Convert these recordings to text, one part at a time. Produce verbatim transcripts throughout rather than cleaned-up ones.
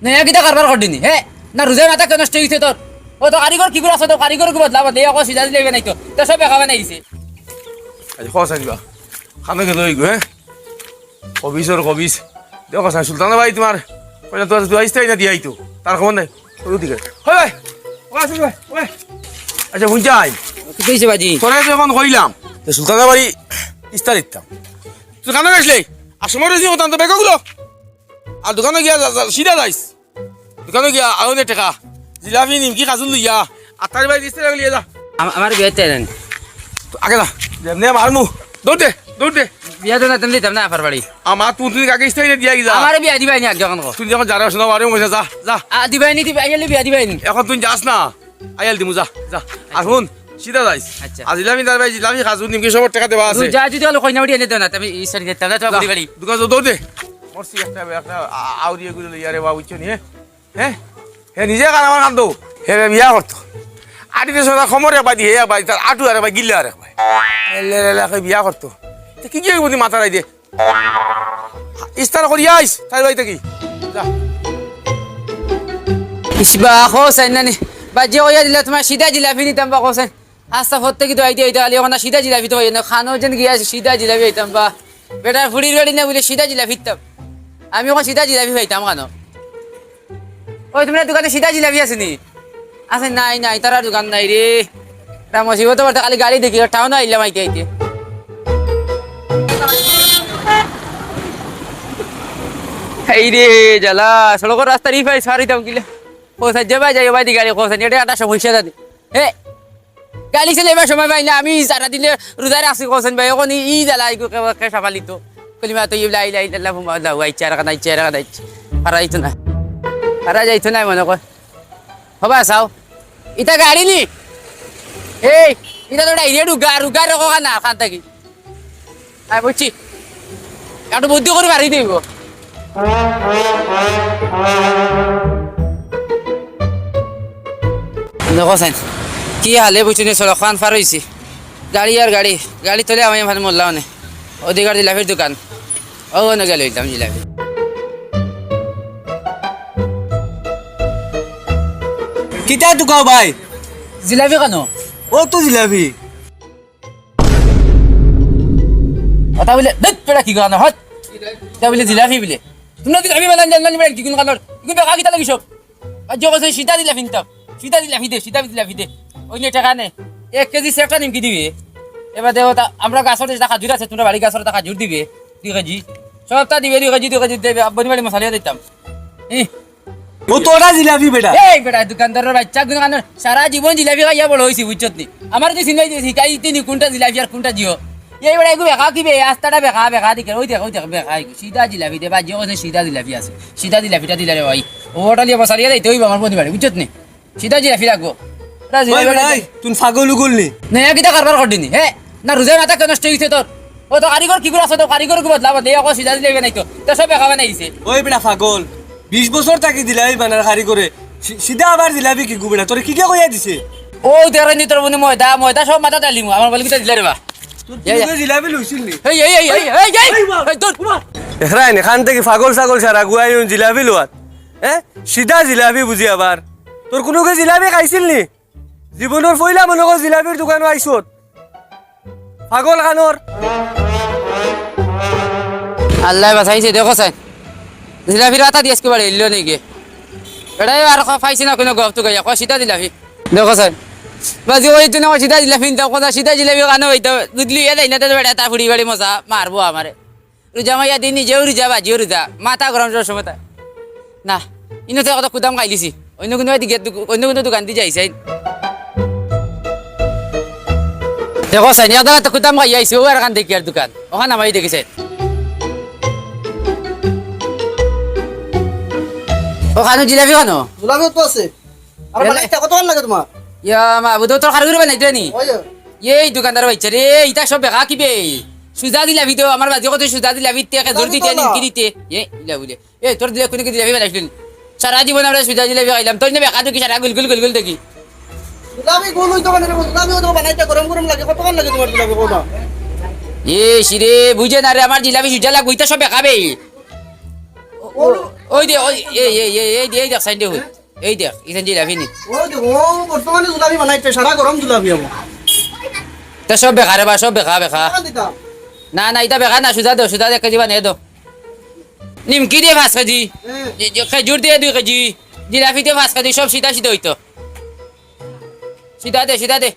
নয়া কিতা কারবার করলি নি, হে? না রোজায় মাথা কিতা নষ্ট অইগেছে তোর? ও তো কারিগর কিগুর আছে, তো কারিগর কিগুর বদলা বদলি, অখন সিধা জিলাফি বানাইতো। তো সব বেকা বানাই দিছে। আজ খোয়া সারিবা। খানো গেল ওই গো, হে? খবিসর খবিস। দেখো সাই, সুলতানা ভাই তোমার, কইলা তোমার তুই আইস্তাই না দিয়াই তো। তার খবর নাই। ওই দিকে। হয় ভাই। ওই আসুন ভাই, ওই। আচ্ছা, বুঝাই। কিতা অইছে বাজি? তোরা তো অখন কইলাম। তো সুলতানা বাড়ি ইস্তা দিতাম। তুই খানো গেছলে? আর সময় রয়েছে, ওখান তো বেগগুলো। আর দোকানো গিয়া যা, যা, সিধা যাইস। দোকানো গিয়া আরো নে টেকা। জিলাপি, নিমকি, খাজুর লইয়া। আর তার ভাই দিস্তে লাগলি যা। আম-, আমার বিয়াত আইন। তো আগে যা। যেমনে মারমু। দৌড় দে, দৌড় দে। বিয়াত না, তেমনি দিতাম না, আফার বাড়ি। আমার তুই, তুই আগে ইস্তাই না দিয়া যা। আমার বিয়া দিবাই নি আগে অখন কও। তুই যখন যারা শোনা, আরে মজা যা, যা। আ, দিবাই নি, দিবাই, আইলে বিয়া দিবাই নি। অখন তুই যাস না। আইয়াল দিমু, যা, যা। আর হুন, সিধা যাইস। আচ্ছা। আর জিলাপি, তার ভাই জিলাপি, খাজুর, নিমকি, সব টেকা দেওয়া আছে। যা, যদি অলো কইনা উড়িয়ে নিতে না, আমি ইস্তারি দিতাম না, তো যা। বাড়ি বাড়ি। দোকান দৌড় দে। মরছি একটা, একটা আ-, আউরিয়ে গুলো লইয়া রে বাবু, বুঝছো নি, হে? হে? হে নিজে কার আমার কান্দো। হে রে বিয়া করতো। আটি দেশে তার খমর এক বাদি, হে এক বাদি, তার আটু আর এক বাদি, গিল্লা আর এক বাদি। এ লে লে লে, কই বিয়া করতো। তো কি কি বুদ্ধি মাথা রাই দে? ইস্তার করি আইস, তাই ভাই থাকি। যা। ইসবা, খোসাইন নানি। বাজি কইয়া দিলা তোমার সিধা জিলাপি নিতাম বা খোসাইন। আস্তা ফত থাকি তো আইতে আইতে খালি অখন সিধা জিলাপি তো অইয়া না। খানো যেন গিয়া সিধা জিলাপি আইতাম বা। বেটা ফুড়ির বাড়ি না বুলে সিধা জিলাপি দিতাম। আমি অখন সিধা জিলাপি পাইতাম খানো। ওই, তুমরার দোকানো সিধা জিলাপি আছে নি? আছে? নাই, নাই, তারার দোকান নাই রে। এটা মুসিবত বাড়তে খালি গাড়ি দেখি, টাউনো আইলাম আইতে আইতে। এই রে জ্বালা, সড়কর রাস্তার ই পাই সারিতাম কিলা। খোসাইন যে ভাই যাই, ভাই দি গাড়ি খোসাইন, এটা একটা সমস্যা জানি। হে, গাড়ি চালাইবার সময় পাই না, আমি সারা দিনে রোজা রাখছি, কওছেন ভাই, অখন ই জ্বালা আইগো কে, কে সামালিতো। কলিমা তৈয়ব লা ইলাহা ইল্লাল্লাহু মুহাম্মাদুর রাসূলুল্লাহ, আইচ্ছা, আর কান আইচ্ছা, আর কান আইচ্ছা। পারা যাইতো না। পারা যাইতো না মনে কর। হবা চাও। ইটা গাড়ি নি? এই, ইটা তো direct উগা, উগা রকম না, খান থাকি। আয় বুঝছি। একটু বুদ্ধি করি মারি দিব। দেখো চাইন, কি হালে বুঝছো নি, সড়ক খান পার অইছি। গাড়ি আর গাড়ি, গাড়ি তলে আমি এখানে মরলাম নে। অধিকার জিলাপির দোকান। ও, অনো গেল অইতাম জিলাপি। কিতা তুকাও ভাই? জিলাপি কেন? ও তো জিলাপি। ওটা বলে, "দেখ, বেটা, কি গান, হট।" এটা বলে জিলাপি বলে। তোমরা জিলাপি বানান জানো না, বেটা, কি কোন কালার? কি কোন বেকা কিতা লাগি সব? আর যে কইছে সিধা জিলাপি নিতাম। সিধা জিলাপি দে, সিধা জিলাপি দে। ওই নিয়ে টাকা নে। এক কেজি সেটটা নিমকি দিবে। এবার দেখো তা, আমরা গাছর যেটা খাজুর আছে, তোমরা বাড়ি গাছর তা খাজুর দিবে। দুই কেজি। সবটা দিবে, দুই কেজি, দুই কেজি দিবে। বনি বাড়ি মশালিয়া দিতাম। ই। ও তোরা জিলাপি বেটা। এই বেটা, দোকানদারের বাচ্চা, দোকানদার সারা জীবন জিলাপি খাইয়া বড় হইছি, বুঝছত নি? আমার যে সিনবাই যে শিখাই দিতে নি, কোনটা জিলাপি আর কোনটা জিও। এই বেটা, এগু বেকা কি বে, আস্তাটা বেকা, বেকা দিকে, ওই দেখ, ওই দেখ, বেকা, এগু। সিধা জিলাপি দে, বা জিও, সিধা জিলাপি আছে। সিধা জিলাপিটা দিলে রে ভাই। ও ওটা লিয়ে বসালিয়া যাইতে হইব আমার বন্ধু বাড়ি, বুঝছত নি? সিধা জিলাপি রাখবো। ওটা ওই জিলাপি বেটা, রাখবো। এই, তুই পাগল উগল নি? নয়া কিতা কারবার করলি নি, হে? না, রোজায় মাথা কিতা নষ্ট অইগেছে তোর? ও তো কারিগর কিগুর আছে, তো কারিগর কিগুর বদলা বদলি, অখন সিধা জিলাপি বানাইতো। তো সব বেকা বানাই দিছে। ওই বেটা পাগল, বিশ বছর থাকি জিলাপি বানার কারিগরে, সি-, সিধা আবার জিলাপি কিগু বেটা? তোরে কিগে কইয়া দিছে? ও তেরো নি তোর মনে ময়দা, ময়দা সব মাথা ডালিমু, আমার বলে কিতা দিলে রে বা? তোর ইয়া, ইয়া। কুনুগে জিলাপি লইছিল নি? এই, এই, এই, এই, এই, এই, এই, এই, বাবা। এই, তোর দেখরায় নি, খান থাকি পাগল ছাগল সারা গুয়াই জিলাপি লওয়াত। হ্যাঁ? সিধা জিলাপি বুঝি আবার। তোর কুনুগে জিলাপি খাইছিল নি? জীবনর পয়লা মনে কর জিলাপির দোকানো আইছত। পাগল খানোর। আল্লায় বাঁচাইছে, দেখো চাইন। জিলাপির আতা দিয়ে আজকে বাড়ি এলো নাকি? এটাই আর খ-, পাইছি না কোনো গপ তো গাইয়া, কয় সিধা জিলাপি। দেখো চাইন। বাজি ওই তো না, সিধা জিলাপি নিতাম, কথা সিধা জিলাপি কানো হইতো, বুঝলি, এ দেয় না, তো বেটা তা ফুড়ি বাড়ি মজা মারবো আমারে। রোজা মাইয়া দিন নিজেও রোজা, বাজিও রোজা, মাথা গরম সব সময় তার। না, ইনো তো কত কুদাম খাইলিছি, অন্য কোনো দিকে দোক-, অন্য কোনো দোকান দিয়ে যাইছে। দেখো চাইন, একদম তো কুদাম খাই আইছি, ও আর কান দেখি আর দোকান, ওখানে আমারই দেখি চাইন। ওখানে জিলাপি খানো? জিলাপি তো আছে। আর এ- বানাইতে কতক্ষণ লাগে তোমার? ইয়া, মা, বুধ তোর খারুগুলো বানাইতে নি? ওই যে। এই দোকানদার বাইচ্চা রে, ইটা সব বেকা কি বে? সুজা জিলাপি তো, আমার বাজি কত সুজা জিলাপি তে, কে জোর দিতে, নিমকি দিতে। এ, ইলা বুলে। এ, তোর দিলে কোনো কি জিলাপি বানাইছিলি? সারা জীবন আমরা সুজা জিলাপি খাইলাম, তোর না বেকা দেখি সারা গুলগুল গুলগুল দেখি। জিলাপি গুল অইতো কেনে রে? জিলাপি অতো বানাইতে গরম গরম লাগে, কতক্ষণ লাগে তুমার জিলাপি কও না? এ শিরে, বুঝে না রে, আমার জিলাপি সুজা লাগবো, ইতা সব বেকা বে। ও, ও, ওই দে, ওই, এই, এই, এই, এই দে, এই দেখ, সাইডে হই। এই দেখ, ইখান জিলাপি নি। ও দে, ও বর্তমানে জিলাপি বানাইতে, সারা গরম জিলাপি আমার। তা সব বেকা রে বা, সব বেকা, বেকা। কত দিতাম? না, না, ইতা বেকা না, সুজা দেও, সুজা দে, এক কেজি বানাই দেও। নিমকি দে পাঁচ কেজি। হ্যাঁ। যে, যে, খেজুর দে দুই কেজি। জিলাপি দে পাঁচ কেজি, সব সিধা সিধা অইতো। সিধা দে, সিধা দে।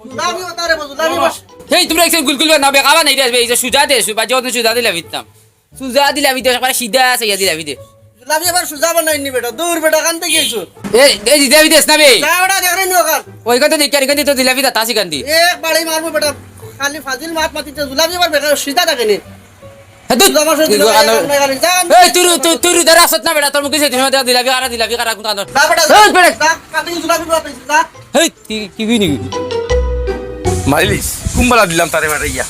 জিলাপি ওটা রে, জিলাপি বাস। হেই, তুমরা একজন গুলগুল বানাও, বেকা বানাই রে, এই যে সুজা দে, সু-, বাজে অত সুজা দিলাম দিতাম। সুজা দিলাম দিতে, একবারে সিধা আছে, ইয়া দিলাম দিতে। জিলাপি আবার সুজা বানাইনি বেটা, দূর বেটা, কানতে গিয়েছো? এ, এই জিলাপি দেস না বে। যা বেটা, দেখ রে নি ওখান। ওইখান তো দেখি, আর এখান তো জিলাপি দাতা আছে কান্দি। এক বাড়ি মারবো বেটা, খালি ফাজিল মাত মাতিতে, জিলাপি আবার বেকার সিধা থাকে নি। হ্যাঁ, তুই। জিলাপি মারছো, তুই জিলাপি দোকানো-, রান্না করি, যা। এই, তুই রু-, তুই, তুই রুদার আসত না বেটা, তোর মুখে সেই সময় দেখা জিলাপি কারা, জিলাপি কারা, কোন কানো? যা বেটা, এই, যা। বেটা। যা, কাটি জিলাপি পুরা পেয়েছি, যা। হেই, কি, কি বিনি? মারিলিস, কুম্বালা দিলাম তারে মারাইয়া।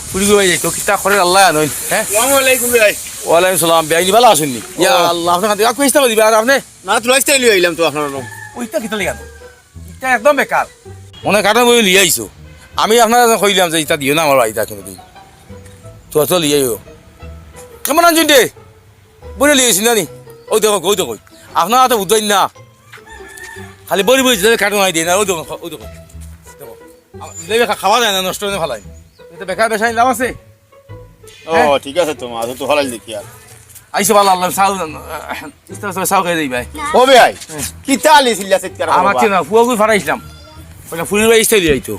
ফুড়ি গো ভাই, তো কিতা করে আল্লাহ আনইন, হ্যাঁ? আসসালামু আলাইকুম ভাই। ওয়ালাইকুম সালাম, বেআইনি ভালা আছইন নি? ইয়া ও। আল্লাহ, আপনে কান্দি, কাকু ইস্তা দিবা, আর আপনে? না, তুই আসতে এলি আইলাম তো আপনার লোক। ওইটা কিতা লিগা? ইটা একদম বেকার। মনে কাটা বই লিয়ে আইছো। আমি আপনারে কইলাম যে ইটা দিও না আমার বাড়িত কোনোদিন। তো, তো লিয়ে আইও। কেমন আনছইন রে? বড়ি লিয়ে আইছি না নি? ওই দেখো, ওই দেখো। আপনারা তো বুঝইন না। খালি বড়ি বড়ি দিলে কাটুন আই দেয় না, ওই দেখো, ওই দেখো। দেখো। আমার জিলাপি খা-, খাওয়া যায় না, নষ্ট অইয়া ফালাই। ইটা বেকার বেশা লাভ আছে? ও, হ্যাঁ? ঠিক আছে তো, মা, তো ফালাই দেখি আর। আইসো ভালা, আল্লাহ, চাও, ইস্তা চাও, চাও খাই যাই ভাই। ও ভাই, হ্যাঁ। কিতা আলি ছিলা চিৎকার করো আমার বা? কি না, ফুয়াগুই ফারাইছিলাম। ওটা ফুরির ভাই ইস্তা দিয়ে আইতো।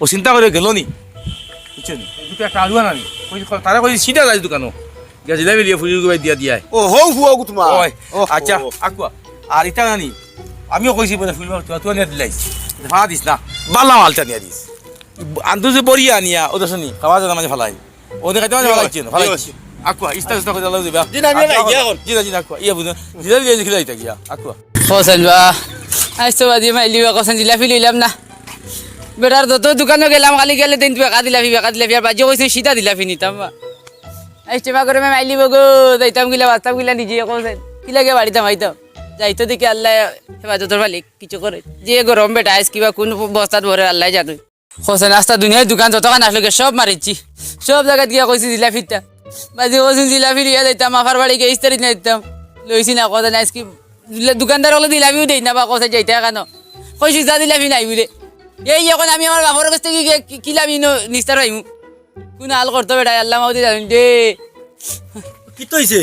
ও চিন্তা করে গেল নি। বুঝছেন? দুটো একটা আলু আনা নি। কই, কই, তারা কই সিধা যাই দোকানো। গিয়া জিলাপি লিয়ে ফুরির ভাই দিয়া দিয়ায়। ও, হো, ফুয়াগু তোমার। ওই, ও, আচ্ছা, ও। আকুয়া। আর ইটা আনি। আমিও কইছি বলে ফুরির ভাই, তুই, তুই আনিয়া দিলাই। ফালা দিস না। বালা মালটা নিয়া দিস। আন্দুজে বড়ি আনিয়া, ও দশনি, খাওয়া যায় না মানে ফালাই। ও দেখাইতে মানে ইয়ো, ফালাইছে না, ফালাইছে। ইয়ো। আকুয়া, ইস্তা ইস্তা করে আল্লাহ দিবা। জি না, আমি আকুয়া, নাই, আকুয়া। ইয়া কর। জি না, জি না, আকুয়া। ইয়া বুঝো। জিলাপি লিয়ে খেলাইতা গিয়া, আকুয়া। হোসেন বা, আজ তো বাদে মাইলি বা, হোসেন জিলাপি লইলাম না। বেটার যত দোকানো গেলাম, খালি গেলে দিন বেকা জিলাপি, বেকা জিলাপি, আর বাজিয়ে কইছে সিধা জিলাপি নিতাম বা। আজ টেমা করে মাইলি বগো, যাইতাম গিলা, বাঁচতাম গিলা নিজে, হোসেন। কি লাগে বাড়িতে মাইতাম? যাইতো দেখি আল্লাহ হেফাজতর মালিক, কিছু করে। যে গরম বেটা, আজ কিবা কোন বস্তাত ভরে আল্লাহ জানে। হোসেন আস্তা দুনিয়ার দোকান যতখান আসলো গিয়া সব মারিছি, সব জাগাত গিয়া কইছি জিলাপিটা। বাজি কইছি জিলাপি লইয়া যাইতাম, আফার বাড়ি গিয়া ইস্তারি নিয়া দিতাম। লইছি না, কথা নাই, আজকে দোকানদার অকলে জিলাপিও দেই না বা কথা যাইতা কেন? কইছি যা জিলাপি নাই বুলে। এই এখন আমি আমার বাপর কাছ থাকি গিয়া কি, কি লাভ ইনো নিস্তার পাইমু? কোন হাল করতো বেটা, আল্লাহ মাউদি জানেন দে। কিতা অইছে?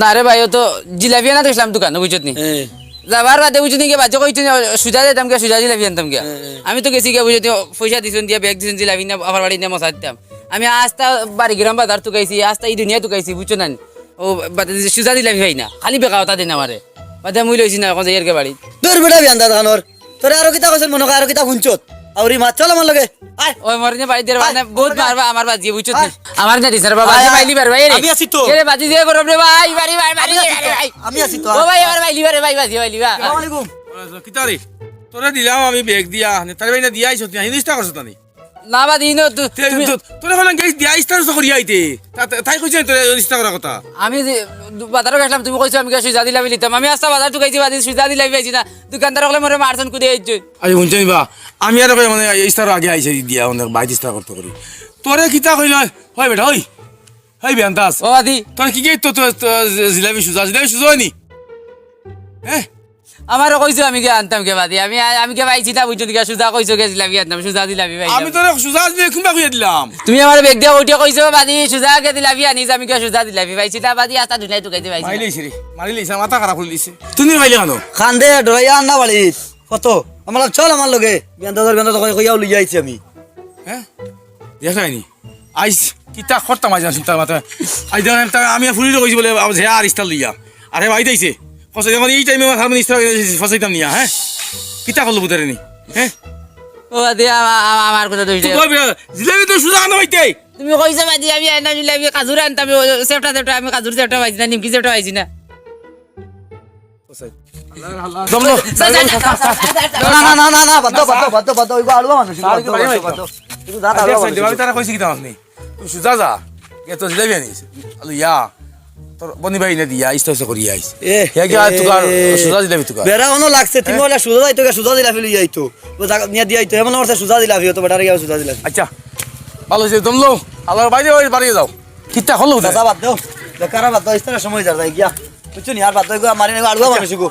না রে ভাই, ও তো জিলাপি আনাত গেছিলাম দোকানো, বুঝছত নি? হ্যাঁ। যাবার বাদে বুঝছত নি, গিয়া বাজে কইতে সুজা দিতাম গিয়া, সুজা জিলাপি আনতাম গিয়া। হ্যাঁ, হ্যাঁ। আমি তো গেছি গিয়া, বুঝছত নি, পয়সা দিছইন দিয়া, ব্যাগ দিছইন, জিলাপি না আবার বাড়ি নিয়া মশা দিতাম। আমি আস্তা বাড়ি গ্রাম বাজার তুকাইছি, আস্তা ই দুনিয়া তুকাইছি, বুঝছো না নি? ও বাদে সুজা জিলাপি পাই না, খালি বেকা কথা দিন আমারে। বাদে মুই লইছি না, এখন যাই আর কি বাড়ি। দূর বেটা বিয়ান দাদা খানোর। তোরে আরো কিতা কইছইন মনো কয়, আরো কিতা হুনছত? আউরি মাত, চল আমার লগে। আয়। ওই মরে নে বাড়ি দের আয়, মানে বহুত আমার লগে। মারবা আমার বাজিয়ে, বুঝছত নি? আয়। আমার না দিছে রে বাবা, আয়, যে আয়। মাইলি বার ভাই রে। আমি আছি তো। এরে বাজি যে গরম রে ভাই, বাড়ি ভাই, বাড়ি আমি আছি ভাই, তো। ভাই। আমি আছি তো। ও ভাই, আমার মাইলি বার ভাই, বাজি মাইলি বার। আসসালামু আলাইকুম। ওয়ালাইকুম। কিতা রে? তোরে দিলাম আমি ব্যাগ দিয়া, নে তারে ভাই না দিয়া আইছত নি, হিনিস্তা করছত নি? না বাজি, ইনো তু-, তে-, তুমি তো-, তোরে বললাম গেছ দিয়া ইস্তার করিয়া আইতে। তা-, তা-, তাই কইছে তোরে ইস্তা করার কথা। আমি যে দু-, বাজারো গেছিলাম, তুমি কইছো আমি গিয়া সুজা জিলাপি লিতাম। আমি আস্তা বাজার তুকাইছি বাজি, সুজা জিলাপি পাইছি না। দোকানদার অকলে মরে মারছইন কুদে আইছইন। আরে হুনছইন বা, আমি আর কই মানে ইস্তার আগে আইছি দিয়া, অনেক বাইত ইস্তার করতে করি। তোরে কিতা কইল? হয় বেটা, ওই। হয় বেয়ান্তাস। ও বাজি। তোরে কি গেছ তো, তো, তো জি-, জিলাপি সুজা, জিলাপি সুজা অয়নি? হ্যাঁ? আমারে কইছো আমি গিয়া আনতাম গিয়া বাজি। আমি, আমি গিয়া পাইছি না, বুঝছো নি গিয়া, সুজা কইছো গিয়া জিলাপি আনতাম, সুজা জিলাপি পাইছি। আমি তোরে সুজা জিলাপি কুনবা কইয়া দিলাম? তুমি আমারে ব্যাগ দিয়া উঠিয়া কইছো বাজি, সুজা গিয়া জিলাপি আনিস, আমি গিয়া সুজা জিলাপি পাইছি না বাজি, আস্তা দুনিয়া তুকাইতে পাইছি না। মারিলিছে রে, মারিলিছে, মাথা খারাপ করি দিছে। তুমি পাইলে কেন? কান্দে ডরাইয়া আন না বাড়িত। কত? আমার চল আমার লগে। বেয়ান্তা ধর, বেয়ান্তা ধর কই-, কইয়াও লইয়া আইছি আমি। হ্যাঁ? দেখায়নি। আইস, কিতা করতাম আইজ, চিন্তা মাথা। আইজ দেখেন, তা আমি ফুরিরে কইছি বলে, আবার হে আর ইস্তার লইয়া। আর হে বাইত আইছে। কইছে, যখন এই টাইমে আমার সামনে ইস্তার ফসাইতাম নিয়া, হ্যাঁ? কিতা করলো বুঝারে নি? হ্যাঁ? ও, দে, আমা-, আমা-, আমার কথা তো তুই হইছে। কইবে, জিলাপি তো সুজা আনো বাইতে। তুমি কইছো বাজি, আমি আনতাম জিলাপি, কাজুর আনতাম, ও, সেপটা, সেপটা, আমি কাজুর সেপটা পাইছি না, নিমকি সেপটা পাইছি না। দম লো। না, না, না, না, না, বাদ দাও, বাদ দাও, দাও, বাদ দাও, বাদ দাও, ইগু আলুয়া মানুষ, ইগু বাদ দাও, বাদ দাও, বাদ দাও। ইগু যা, আচ্ছা, আলুয়া আচ্ছা, মানুষ, ইগু। তারা কইছে কিতা আপনি? তুই সুজা যা, গিয়া তো জিলাপি আনিস। আলু ইয়া। তোর বনি ভাই নে দিয়া, ইস্তা ইস্তা করি আইস। এ, হে গিয়া এ, তুকার, এ, সুজা জিলাপি তুকার। বেড়া অনো লাগছে, তুমি হ্যাঁ? ওলা সুজা যাইতো গা, সুজা জিলাপি লইয়া আইতো। ও জাগা নিয়া দিয়া আইতো, এমন আমার সুজা জিলাপি, অত বেটারে গিয়া সুজা জিলাপি। আচ্ছা, ভালো হইছে, দম লও। আল্লাহর বাইরে ওই বাড়িয়ে যাও। কিতা হলো ওদের? দাদা, বাদ দাও। বেকার বাদ দাও, ইস্তার সময় যার যাই গিয়া। বুঝছো নি, আর বাদ দাও, গো, মারি না, গো, আড়ুয়া মানুষ গো।